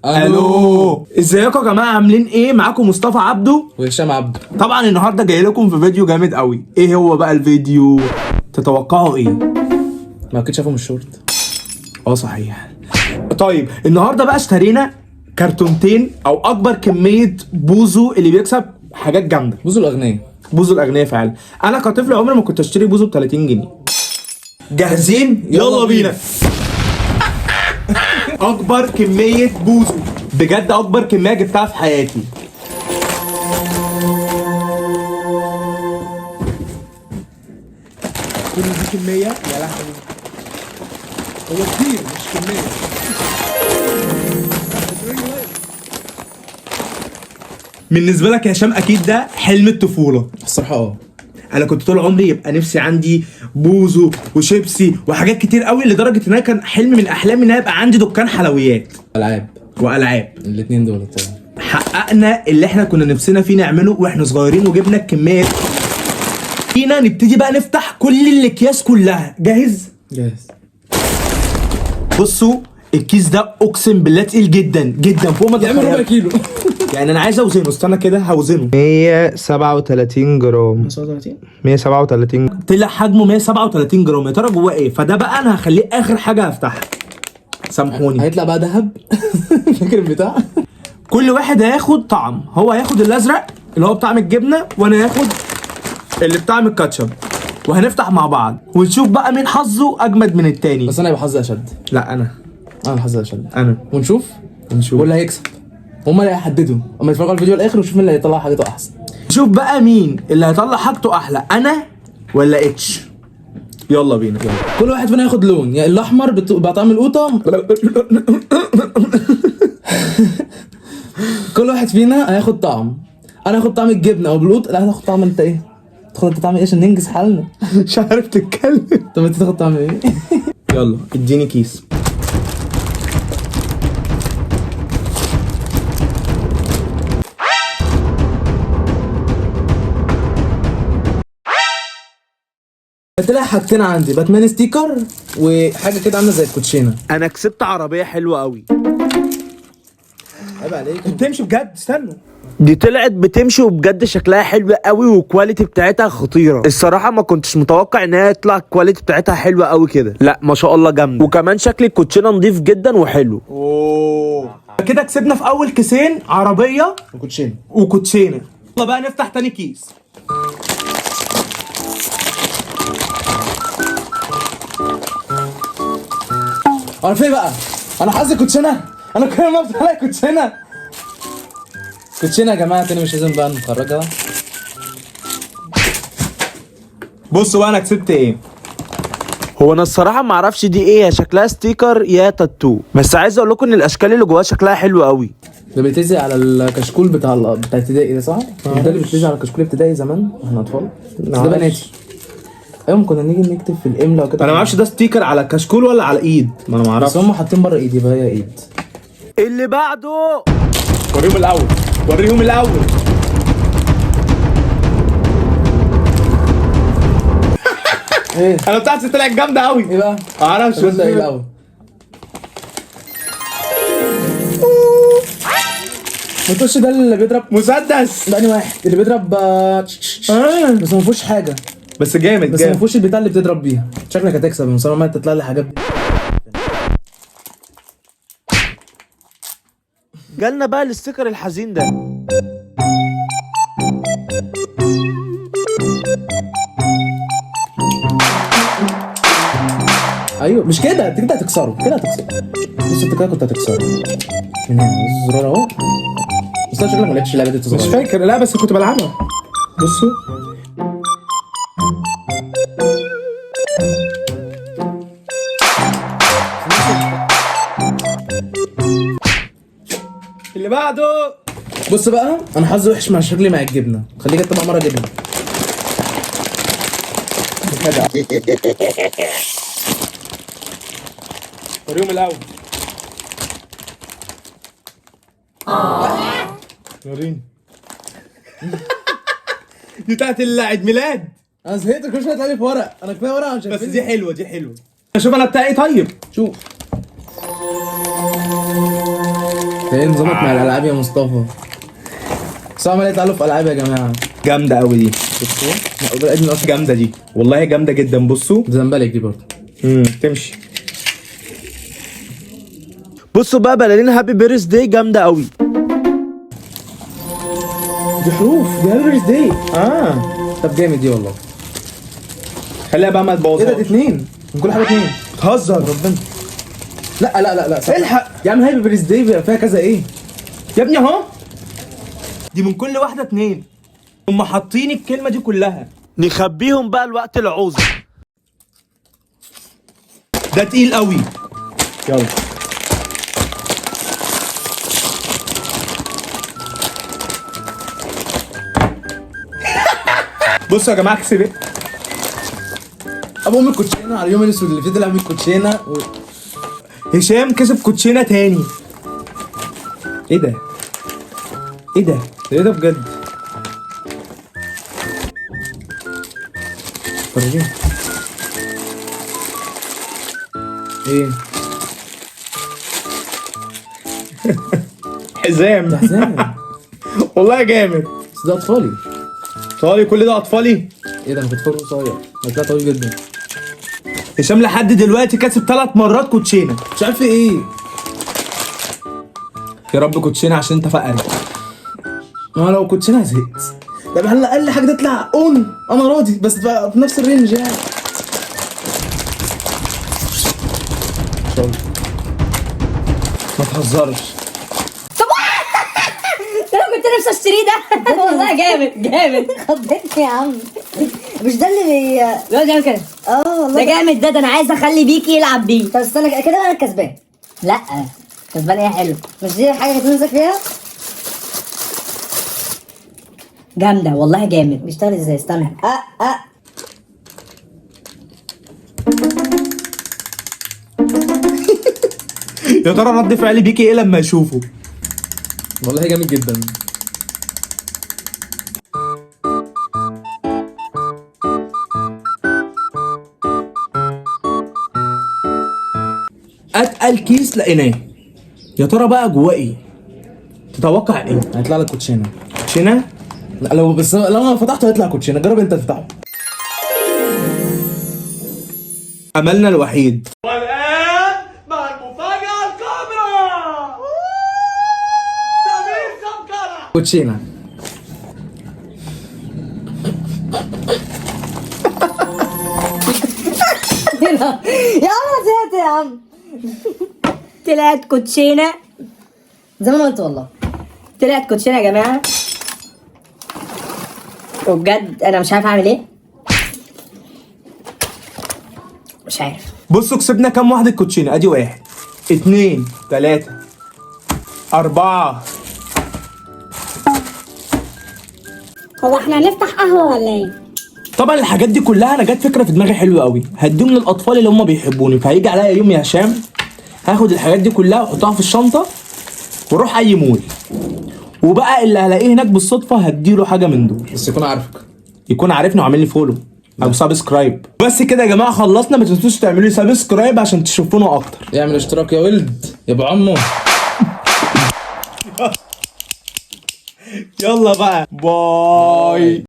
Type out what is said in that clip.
الو، ازيكم يا جماعه؟ عاملين ايه؟ معاكم مصطفى عبده وهشام عبده. طبعا النهارده جاي لكم في فيديو جامد قوي. ايه هو بقى الفيديو؟ تتوقعوا ايه؟ ما كنتش شافه من الشورت. اه صحيح. طيب النهارده بقى اشترينا كرتونتين او اكبر كمية بوزو اللي بيكسب حاجات جامدة. بوزو الاغنياء. بوزو الاغنياء فعلا. انا كطفل عمري ما كنت اشتري بوزو ب 30 جنيه. جاهزين؟ يلا بينا. اكبر كمية بوزو، بجد اكبر كمية جبتها في حياتي. كل دي كمية؟ يا لهوي، هو كتير مش كمية. بالنسبة لك يا هشام اكيد ده حلم الطفولة. الصراحة اه، انا كنت طول عمري يبقى نفسي عندي بوزو وشيبسي وحاجات كتير قوي، لدرجة ان انا كان حلم من احلامي ان انا يبقى عندي دكان حلويات العاب والعاب. الاثنين دول طبعا. حققنا اللي احنا كنا نفسنا فيه نعمله واحنا صغيرين وجبنا الكمية. فينا نبتدي بقى نفتح كل الاكياس كلها. جاهز؟ جاهز. بصوا الكيس ده اقسم بالله تقيل جدا جدا فوق ما يعمل ربع تتخيلوا. كيلو. يعني انا عايز اوزنه، استنى كده هوزنه. 137 جرام. 35. 137 طلع حجمه 137 جرام. يا ترى جواه ايه؟ فده بقى انا هخليه اخر حاجة هفتحها. سامحوني. هيطلع بقى ذهب. فاكر البتاع؟ كل واحد هياخد طعم. هو هياخد الازرق اللي هو بطعم الجبنة، وانا هاخد اللي بطعم الكاتشب، وهنفتح مع بعض ونشوف بقى مين حظه اجمد من التاني. بس انا هيبقى حظي اشد. لا انا انا حظي اشد. انا ونشوف نشوف واللي هيكسب هما اللي هيحددوا، اما يتفرجوا على الفيديو الاخر ونشوف مين اللي هيطلع حاجته احسن. شوف بقى مين اللي هيطلع حاجته احلى، انا ولا اتش. يلا بينا. يلا. كل واحد فينا ياخد لون، يعني الاحمر بطعم القوطه. كل واحد فينا هياخد طعم. انا هاخد طعم الجبنة او بالقوطه. لا هتاخد طعم انت ايه؟ تاخد انت طعم ايه عشان ننجز حالنا؟ مش عارف تتكلم. طب انت تاخد طعم ايه؟ يلا اديني كيس. طلع حاجتين عندي، باتمان sticker وحاجه كده عامله زي الكوتشينه. انا كسبت عربية حلوة قوي. عيب عليك. بتمشي بجد؟ استنوا، دي طلعت بتمشي وبجد شكلها حلو قوي وال quality بتاعتها خطيرة. الصراحة ما كنتش متوقع ان هي تطلع ال quality بتاعتها حلوة قوي كده. لا ما شاء الله جامدة، وكمان شكل الكوتشينه نظيف جدا وحلو. اوه كده كسبنا في اول كيسين عربية وكوتشينه وكوتشينه. يلا بقى نفتح تاني كيس. عارف ايه بقى؟ انا حظي كوتشينه. انا كل ما بطلع كوتشينه. كوتشينه يا جماعة تاني، مش لازم بقى نخرجها. بصوا بقى انا كسبت ايه. هو انا الصراحة ما اعرفش دي ايه، يا شكلها sticker يا تاتو، بس عايز اقول لكم ان الاشكال اللي جواها شكلها حلو قوي. ده بيتلزق على الكشكول بتاع ابتدائي ده صح؟ ده اللي بيتلزق على كشكول ابتدائي زمان واحنا اطفال. بس ده بناتي. ايوه كنا نيجي نكتب في الاملا وكده. انا ما اعرفش ده sticker على كشكول ولا على ايد، ما انا ما اعرفش. بس هم حاطين بره ايدي، يبقى هي ايد. اللي بعده وريهم الاول، وريهم الاول. ايه؟ انا بتاعتي طلعت جامدة قوي. ايه بقى؟ ما اعرفش. طب انت ايه الاول؟ ما تقولش ده اللي بيضرب مسدس. ده انهي واحد؟ اللي بيضرب بس ما فيهوش حاجة. بس جامد. بس ما جامد. فيهوش البتاع اللي بتضرب بيها. شكلك هتكسب يا مصطفى، ما تطلع لي حاجات. جالنا بقى ال sticker الحزين ده. ايوه مش كده، انت كده هتكسره، كده هتكسره. بص انت كده كنت هتكسره من هنا، بص الزرار اهو. بس انا شكلك ما لعبتش اللعبة دي وانت مش صغير. فاكر، لا بس كنت بلعبها. بصوا اللي بعده. بص بقى انا حظي وحش مع شكلي مع الجبنة، خليك انت بقى مرة جبنه. وريهم الاول. وريني. دي بتاعت العيد ميلاد. انا زهقت كل شوية تلاقي في ورق، انا كفاية ورق عشان بس دي حلوة، دي حلوة. شوف انا بتاعي ايه. طيب شوف. ده ايه نظامك مع الالعاب يا مصطفى؟ بس عمال يطلع له في العاب يا جماعة. جامدة قوي دي. بصوا، لا ده قديم اصلا. جامدة دي والله، جامدة جدا. بصوا. زنبلك دي برضه. تمشي. بصوا بقى بلالين happy birthday جامدة قوي. دي حروف، دي happy birthday. اه طب جامد دي والله. خليها بقى ما ايه ده؟ تبوظهاش. دي اتنين من كل حاجة، اتنين. بتهزر. ربنا. لا لا لا لا، صح. الحق. يا عم happy birthday بيبقى فيها كذا ايه؟ يا ابني اهو، دي من كل واحدة اتنين، هم حاطين الكلمة دي كلها. نخبيهم بقى الوقت العوزه. ده تقيل قوي. يلا. بصوا يا جماعة كسب ايه؟ ابو ام الكوتشينه على اليوم الاسود اللي فيه طلع من الكوتشينه هشام كسب كوتشينه تاني. ايه ده؟ ايه ده؟ ايه ده بجد؟ فرجيني ايه؟ حزام. ده حزام. والله جامد. بس ده اطفالي. اطفالي؟ كل ده اطفالي؟ ايه ده؟ انا كنت فاكره قصير، ده طلع طويل جدا. هشام لحد دلوقتي كسب 3 مرات كوتشينه. مش عارف ايه. يا رب كوتشينه عشان انت فقري. ما لو كوتشينه زهقت. طب على الاقل حاجة تطلع اون انا راضي، بس تبقى في نفس ال range يعني. ان شاء الله. ما تهزرش. ده انا كنت نفسي اشتريه ده. والله جامد جامد. خضتني يا عم. مش ده اللي بيقعد يعمل كده. اه والله ده جامد ده انا عايز اخلي بيكي يلعب بيه. طب استنى كده، انا الكسبان. لا كسبان ايه؟ حلو. مش دي حاجة كنت نفسك فيها؟ جامدة والله جامد. بيشتغل ازاي؟ استنى. يا ترى رد فعل بيكي ايه لما يشوفه؟ والله جامد جدا. اتقل كيس لقيناه، يا ترى بقى جواه ايه؟ تتوقع ايه؟ هيطلع لك كوتشينه. كوتشينه؟ لا لو بس لو انا فتحته هيطلع كوتشينه. جرب انت تفتحه. املنا الوحيد. والان مع المفاجاة الكبرى، سمير سمكرة. كوتشينه. يا عم انا زهقت يا عم. طلعت كوتشينه. زي ما انا قلت والله. طلعت كوتشينه يا جماعة، وبجد انا مش عارف اعمل ايه. مش عارف. بصوا كسبنا كام واحدة كوتشينه؟ ادي 1 2 3 4. هو احنا هنفتح قهوة ولا ايه؟ طبعا الحاجات دي كلها انا جت فكرة في دماغي حلوة قوي، هديهم للاطفال اللي هم بيحبوني. فهيجي عليا يوم يا هشام هاخد الحاجات دي كلها واحطها في الشنطة واروح اي مول، وبقى اللي هلاقيه هناك بالصدفة هديله حاجة من دول. بس يكون عارفك. يكون عارفني وعامل لي follow او subscribe. بس كده يا جماعة خلصنا، ما تنسوش تعملوا لي subscribe عشان تشوفونا اكتر. يعمل اشتراك يا ولد يا ابو عمو. يلا بقى، bye.